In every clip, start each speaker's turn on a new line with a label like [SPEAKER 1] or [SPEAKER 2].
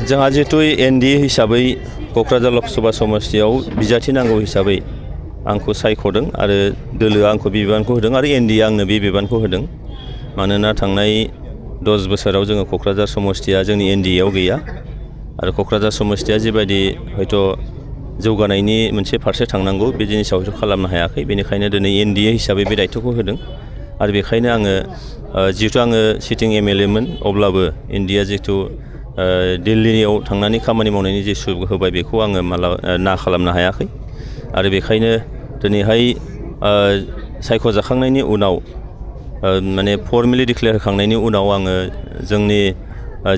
[SPEAKER 1] जोंहा जिहेतु एनडीए हिसाबै क'क्राझार लकसभा समस्तियाव बिजाथि नांगौ हिसाबै आंखौ सायख'दों आरो दोलोआ आंखौ बे बिबानखौ होदों आरो एनडीए आंनो बे बिबानखौ होदों। मानोना थांनाय 10 बोसोराव जोङो क'क्राझार समस्तिया जोंनि एनडीएआव गैया आरो क'क्राझार समस्तिया जिबायदि हयथ' जौगानायनि मोनसे फारसे थांनांगौ बे जिनिसाव हयथ' खालामनो हायाखै। बेनिखायनो दिनै एनडीए हिसाबै बे दायथ'खौ होदों आरो बेखायनो आङो जिहेतु आङो सिटिं एमएलएमोन अब्लाबो एनडीएआ जिहेतु दिल्लीयाव थांनानै खामानि मावनायनि जे सुबुं होबाय बेखौ आङो ना खालामनो हायाखै आरो बेखायनो दिनैहाय सायख'जाखांनायनि उनाव माने फर्मेलि डिक्लेयार होखांनायनि उनाव आङो जोंनि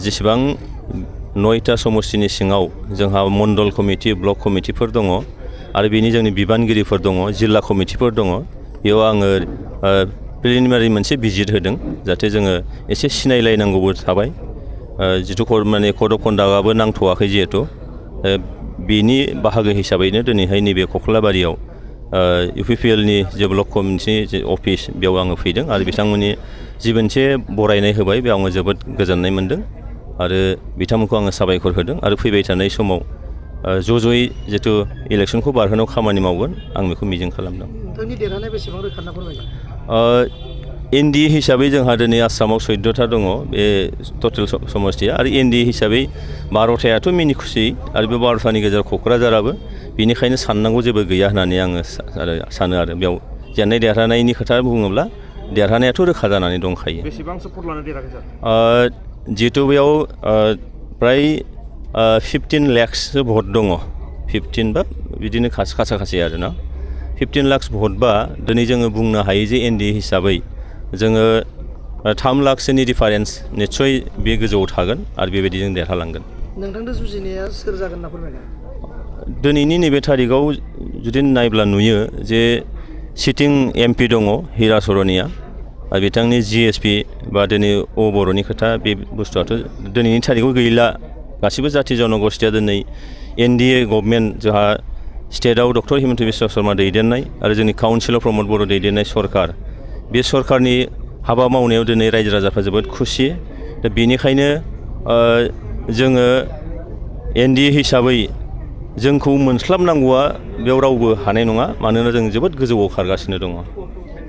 [SPEAKER 1] जेसेबां 9टा समस्तिनि सिङाव जोंहा मण्डल कमिटि ब्लक कमिटिफोर दङ आरो बेनि जोंनि बिबानगिरिफोर दङ जिल्ला कमिटिफोर दङ बेयाव आङो प्रिलिमिनारि मोनसे भिजिट होदों जाहाथे जोङो एसे सिनायलायनांगौबो थाबाय जिथु माने कड अफ कन्डाक्टआबो नांथ'वाखै जिहेतु बेनि बाहागो हिसाबैनो दिनैहाय नैबे कख्लाबारियाव इउपिपिएलनि जे ब्लक कमिटिनि जे अफिस बेयाव आङो फैदों आरो बिथांमोननि जि मोनसे बरायनाय होबाय बेयाव आङो जोबोद गोजोननाय मोनदों आरो बिथांमोनखौ आङो साबायखर होदों आरो फैबाय थानाय समाव ज'यै जितु इलेक्सनखौ बारहोनायाव खामानि मावगोन आं बेखौ मिजिं खालामदों।
[SPEAKER 2] नोंथांनि देरहानाय बेसेबां रोखा होनना फोरमायगोन?
[SPEAKER 1] एनडीए हिसाबै जोंहा दिनै आसामाव 14टा दङ बे टटेल समस्तिया आरो एनडीए हिसाबै 12टायाथ' मिनि खुसि आरो बे 12टानि गेजेराव क'क्राझाराबो बेनिखायनो साननांगौ जेबो गैया होननानै आङो सानो आरो बेयाव जेननाय देरहानायनि खोथा बुङोब्ला देरहानायाथ' रोखा जानानै दंखायो।
[SPEAKER 2] बेसेबांसो भट लानानै देरहाखो सार?
[SPEAKER 1] जिहेतु बेयाव प्राय 15 लाखसो भट दङ 15 बा बिदिनो खाथि आरोना 15 लाख भट बा दिनै जोङो बुंनो हायो जे एनडीए हिसाबै जोङो 3 लाखसोनि डिफारेन्स निस्सय बे गोजौआव थागोन आरो बेबायदि जों देरहालांगोन।
[SPEAKER 2] नोंथांजों जुजिनाया सोर जागोन होनना फोरमायगोन?
[SPEAKER 1] दिनैनि नैबे थारिखआव जुदि नायब्ला नुयो जे सिटिं एमपि दङ हिरा सरनिया आरो बिथांनि जिएसपि बा दिनै बर'नि खोथा बे बुस्थुआथ' दिनैनि थारिखआव गैला गासिबो जाथि जनगोष्ठीया दिनै एनडीए गभर्नमेन्ट जोंहा स्टेटआव डक्टर हिमन्त बिश्व शर्मा दैदेननाय आरो जोंनि काउन्सिलाव प्रमद बर' दैदेननाय सरकार बे सरकारनि हाबा मावनायाव दिनै रायजो राजाफ्रा जोबोद खुसि दा बेनिखायनो जोङो एनडीए हिसाबै जोंखौ मोनस्लाबनांगौआ बेयाव रावबो हानाय नङा मानोना जों जोबोद गोजौआव खारगासिनो दङ।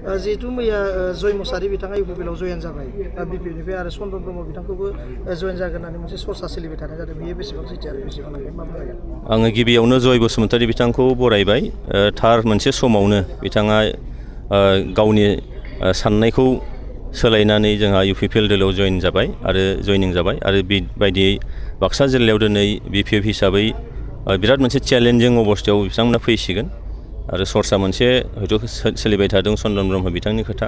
[SPEAKER 2] जिहेतु मैया जय मुसाहारि बिथाङा इउपिपिएलआव जयेन जाबाय बिपिएफनिफ्राय आरो चन्द्र ब्रह्म बिथांखौबो जयेन जागोन होननानै मोनसे सरसा सोलिबाय थानाय जादों बेयो बेसेबां सैथो आरो बेसेबां नंखाय मा बुंगोन?
[SPEAKER 1] आङो गिबियावनो जय बसुमतारी बिथांखौ बरायबाय थार मोनसे समावनो बिथाङा गावनि साननायखौ सोलायनानै जोंहा इउपिपिएल दोलोआव जयेन जाबाय आरो जयनिं जाबाय आरो बेबायदियै बाक्सा जिल्लायाव दिनै बिपिएफ हिसाबै बिराद मोनसे चेलेन्जिं अबस्थायाव बिथांमोना फैसिगोन आरो सरसा मोनसे हयथ' सोलिबाय थादों चन्द्रन ब्रह्म बिथांनि खोथा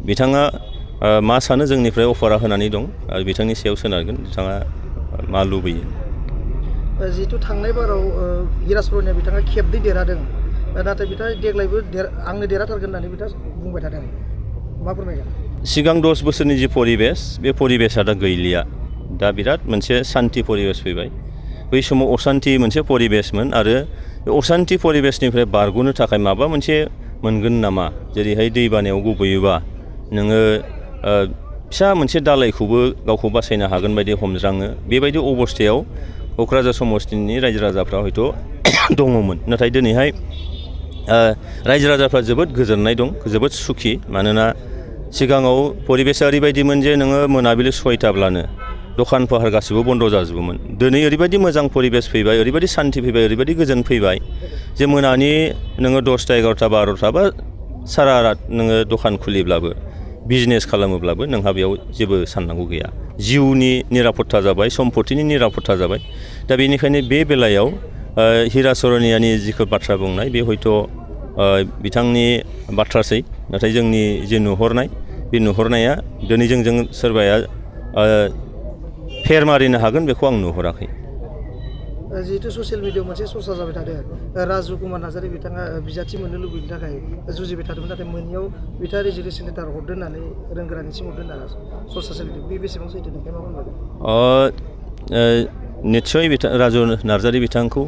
[SPEAKER 1] बिथाङा मा सानो जोंनिफ्राय अफारा होनानै दं आरो बिथांनि सायाव सोनारगोन बिथाङा मा लुबैयो।
[SPEAKER 2] जिहेतु थांनाय बाराव हिरा सरनिया बिथाङा खेबनै देरहादों नाथाय बिथाङा देग्लायबो आंनो देरहाथारगोन होननानै बिथाङा बुंबाय थादों मा फोरमायगोन? सिगां
[SPEAKER 1] 10 बोसोरनि जि परिबेस बे परिबेसा दा गैलिया दा बिराद मोनसे सान्थि परिबेस फैबाय बै समाव असान्थि मोनसे परिबेसमोन आरो बे असान्थि परिबेसनिफ्राय बारग'नो थाखाय माबा मोनसे मोनगोन नामा जेरैहाय दै बानायाव गबोयोबा नोङो फिसा मोनसे दालायखौबो गावखौ बासायनो हागोन बायदि हमज्राङो बेबायदि अबस्थायाव क'क्राझार समस्तिनि रायजो राजाफ्रा हयथ' दङमोन नाथाय दिनैहाय रायजो राजाफ्रा जोबोद गोजोननाय दं जोबोद सुखि मानोना सिगाङाव परिबेसा ओरैबायदिमोन जे नोङो मोनाबिलि 6टाब्लानो दखान फाहार गासिबो बन्द' जाजोबोमोन दिनै ओरैबायदि मोजां परिबेस फैबाय ओरैबायदि सान्थि फैबाय ओरैबायदि गोजोन फैबाय जे मोनानि नोङो 10टा 11टा 12टा बा सारा रात नोङो दखान खुलिब्लाबो बिजनेस खालामोब्लाबो नोंहा बेयाव जेबो साननांगौ गैया जिउनि निरापत्ता जाबाय सम्पतिनि निरापत्ता जाबाय दा बेनिखायनो बे बेलायाव हिरा सरनियानि जिखौ बाथ्रा बुंनाय बे हयथ' बिथांनि बाथ्रासै नाथाय जोंनि जे नुहुरनाय बे नुहुरनाया दिनै जोंजों सोरबाया फेर मारिनो हागोन बेखौ आं नुहुराखै।
[SPEAKER 2] जिहेतु ससियेल मिडियायाव मोनसे सरसा जाबाय थादों राजु कुमार नार्जारि बिथाङा बिजाथि मोननो लुबैनो थाखाय जुजिबाय थादोंमोन नाथाय मोनैयाव बिथाङा रेजिगनेसन लेटार हरदों होननानै रोंगोरानिसिम हरदों होनना सरसा सोलिदों बे बेसेबां सैथो नोंथाय मा बुंगोन?
[SPEAKER 1] निस्सय राजु नार्जारि बिथांखौ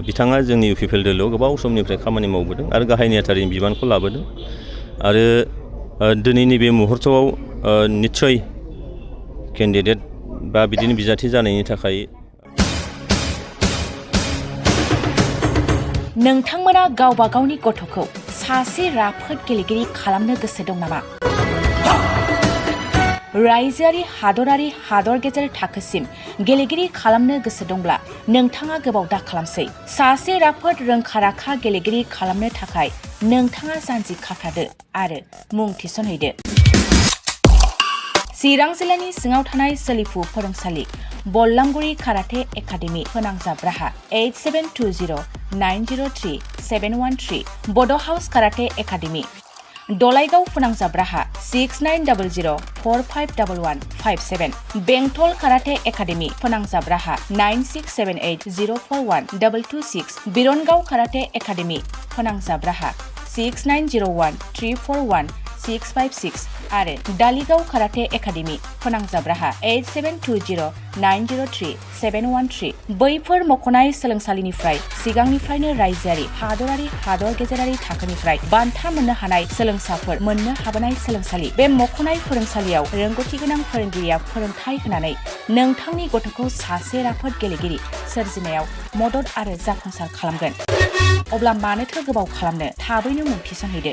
[SPEAKER 1] बिथाङा जोंनि इउपिपिएल दोलोआव गोबाव समनिफ्राय खामानि मावबोदों आरो गाहाय नेहाथारिनि बिबानखौ लाबोदों आरो दिनैनि बे मुहुर्तआव निस्सय केन्डिडेट बा बिदिनो बिजाथि जानायनि थाखाय
[SPEAKER 3] नोंथांमोना गावबा गावनि गथ'खौ सासे राफोद गेलेगिरि खालामनो गोसो दं नामा? रायजोआरि हादरारि हादर गेजेर थाखोसिम गेलेगिरि खालामनो गोसो दंब्ला नोंथाङा गोबाव दा खालामसै। सासे राफोद रोंखा-राखा गेलेगिरि खालामनो थाखाय नोंथाङा जानजि खाफ्रादो आरो मुं थिसनहैदो। चिरां जिल्लानि सिङाव थानाय सोलिफु फोरोंसालि बल्लामगुरि काराटे एकाडेमि फोनांजाब राहा 8720903713 बड' हाउस काराटे एकाडेमि दलाइगाव फोनांजाब राहा 6900451157 बेंटल काराटे एकाडेमि फोनांजाब राहा 9678041226 बिरनगाव काराटे एकाडेमि फोनांजाब राहा 6901341656 आरो दालिगाव काराटे एकाडेमि फोनांजाब राहा 8720903713 बैफोर मख'नाय सोलोंसालिनिफ्राय सिगांनिफ्रायनो रायजोआरि हादरारि हादर गेजेरारि थाखोनिफ्राय बान्था मोननो हानाय सोलोंसाफोर मोननो हाबोनाय सोलोंसालि। बे मख'नाय फोरोंसालियाव रोंगौथि गोनां फोरोंगिरिया फोरोंथाय होनानै नोंथांनि गथ'खौ सासे राफोद गेलेगिरि सोरजिनायाव मदद आरो जाफुंसार खालामगोन। अब्ला मानोथो गोबाव खालामनो, थाबैनो मुं थिसनहैदो।